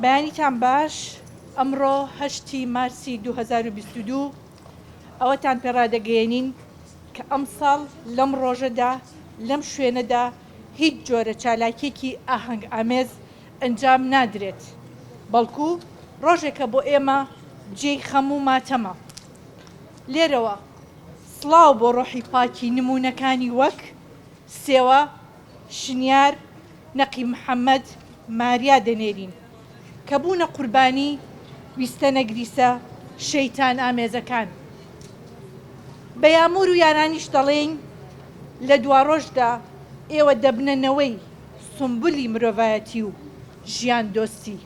بەیانیتان باش، ئەمڕۆ هەشتی مارسی 2022 ئەوەتان پێ ڕادەگەیەنین کە ئەمساڵ لەم ڕۆژەدا لەم شوێنەدا هیچ جۆرە چالاکیەکی ئاهەنگ ئامێز ئەنجام نادرێت، بەڵکو ڕۆژێکە بۆ ئێمە جێی خەم و ماتەمە. لێرەوە سڵاو بۆ ڕۆحی پاکی نموونەکانی وەک، سێوە، شنیار، نەقیب محەمەد، ماریا دەنێرین، کە بوونە قوربانی ویستە نەگریسە شەیتان ئامێزەکان. بە یامور و یارانیش دەڵێین لە دواڕۆژدا ئێوە دەبنە نەوەی سومبولی مرۆڤایەتی و ژیان دۆستی.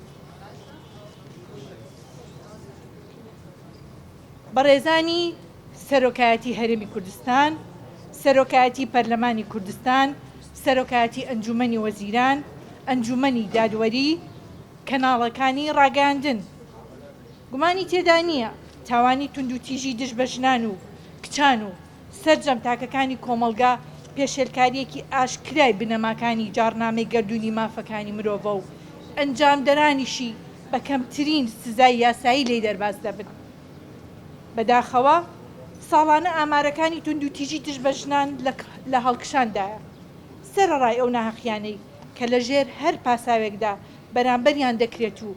بەڕێزانی سەرۆکایەتی هەرێمی کوردستان، سەرۆکایەتی پەرلەمانی کوردستان، سەرۆکایەتی ئەنجوومەنی وەزیران، ئەنجوومەنی دادوەری، کەناڵەکانی ڕاگەیاندن. گومانی تێدا نییە تاوانی توندوتیژی دژ بە ژنان و کچان و سەرجەم تاکەکانی کۆمەڵگا پێشێلکارییەکی ئاشکرای بنەماکانی جاڕنامەی گەردوونی مافەکانی مرۆڤە و ئەنجامدەرانیشی بە کەمترین سزای یاسایی لێی دەرباز دەبن. بەداخەوە ساڵانە ئامارەکانی توندوتیژی دژ بە ژنان لە هەڵکشاندایە، سەرەڕای ئەو ناهەقیانەی کە لە ژێر هەر پاساوێکدا بەرامبەریان دەکرێت و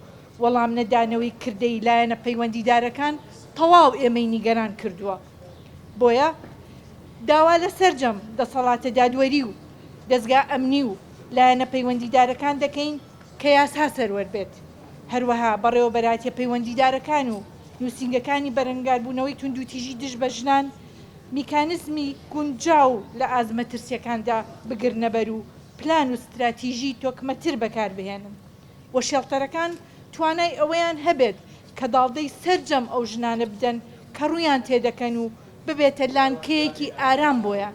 وەڵامنەدانەوەی کردەیی لایەنە پەیوەندیدارەکان تەواو ئێمەی نیگەران کردووە. بۆیە داوا لە سەرجەم دەسەڵاتە دادوەری و دەزگا ئەمنی و لایەنە پەیوەندیدارەکان دەکەین کە یاسا سەروەر بێت، هەروەها بەڕێوەبەرایەتیە پەیوەندیدارەکان و نووسینگەکانی بەرەنگاربوونەوەی توندوتیژی دژ بە ژنان میکانزمی گونجاو لە ئاست مەترسیەکاندا بگرنەبەر و پلان و ستراتیژی تۆکمەتر بەکاربهێنن و شێڵتەرەکان توانای ئەوەیان هەبێت کە داڵدەی سەرجەم ئەو ژنانە بدەن کە ڕوویان تێدەکەن و ببێتە لانکەیەکی ئارام بۆیان.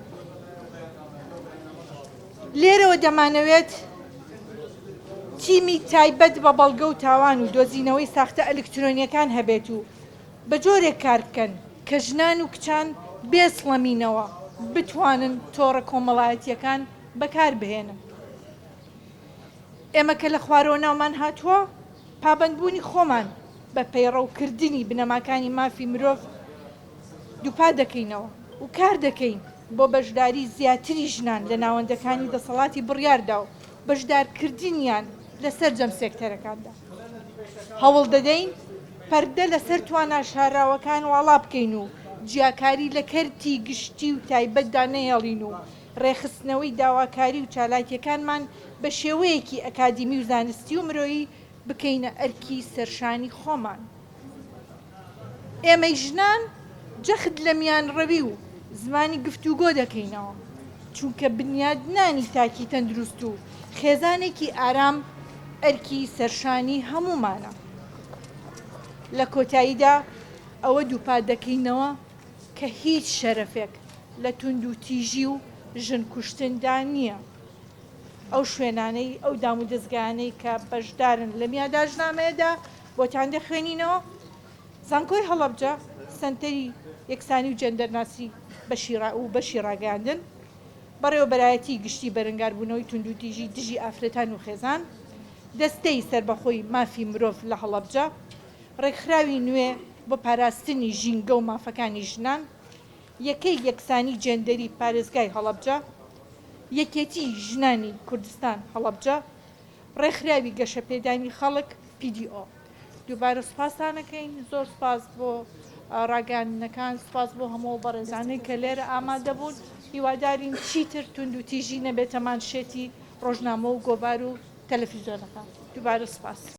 لێرەوە دەمانەوێت تیمی تایبەت بە بەڵگە و تاوان و دۆزینەوەی ساختە ئەلکترۆنییەکان هەبێت و بە جۆرێک کار بکەن کە ژنان و کچان بێ سڵەمینەوە بتوانن تۆڕە کۆمەڵایەتییەکان بەکاربهێنن. ئێمە کە لە خوارەوە ناومان هاتووە، پابەندبوونی خۆمان بە پەیڕەوکردنی بنەماکانی مافی مرۆڤ دووپات دەکەینەوە و کار دەکەین بۆ بەشداری زیاتری ژنان لە ناوەندەکانی دەسەڵاتی بڕیاردا و بەشدارکردنیان لە سەرجەم سێکتەرەکاندا. هەوڵ دەدەین پەردە لەسەر توانا شاراوەکان واڵا بکەین و جیاکاری لە کەرتی گشتی و تایبەتدا نەهێڵین و ڕێکخستنەوەی داواکاری و چالاکیەکانمان بە شێوەیەکی ئەکادیمی و زانستی و مرۆیی بکەینە ئەرکی سەرشانی خۆمان. ئێمەی ژنان جەخت لە میانڕەوی و زمانی گفتوگۆ دەکەینەوە، چونکە بنیادنانی تاکی تەندروست و خێزانێکی ئارام ئەرکی سەرشانی هەموومانە. لە کۆتاییدا ئەوە دووپات دەکەینەوە کە هیچ شەرەفێک لە توندوتیژی و ژن کوشتندا نییە. ئەو شوێنانەی، ئەو دامودەزگایانەی کە بەشدارن لەم یاداشتنامەیەدا بۆتان دەخوێنینەوە، زانکۆی هەڵەبجە، سەنتەری یەکسانی و جێندەرناسی بەشی و بەشی ڕاگەیاندن، بەڕێوەبەرایەتی گشتی بەرەنگاربوونەوەی توندوتیژی دژی ئافرەتان و خێزان، دەستەی سەربەخۆی مافی مرۆڤ لە هەڵەبجە، ڕێکخراوی نوێ بۆ پاراستنی ژینگە و مافەکانی ژنان، یەکەی یەکسانی جێندەری پارێزگای هەڵەبجە، یەکێتی ژنانی کوردستان هەڵەبجە، ڕێکخراوی گەشەپێدانی خەڵک، PDO. دووبارە سوپاستان ئەکەین، زۆر سوپاس بۆ ڕاگەیاندنەکان، سوپاس بۆ هەموو ئەو بەڕێزانەی کە لێرە ئامادەبوون، هیوادارین چیتر توندوتیژی نەبێتە مانشێتی ڕۆژنامە و گۆڤار و تەلەفیزیۆنەکان. دووبارە سوپاس.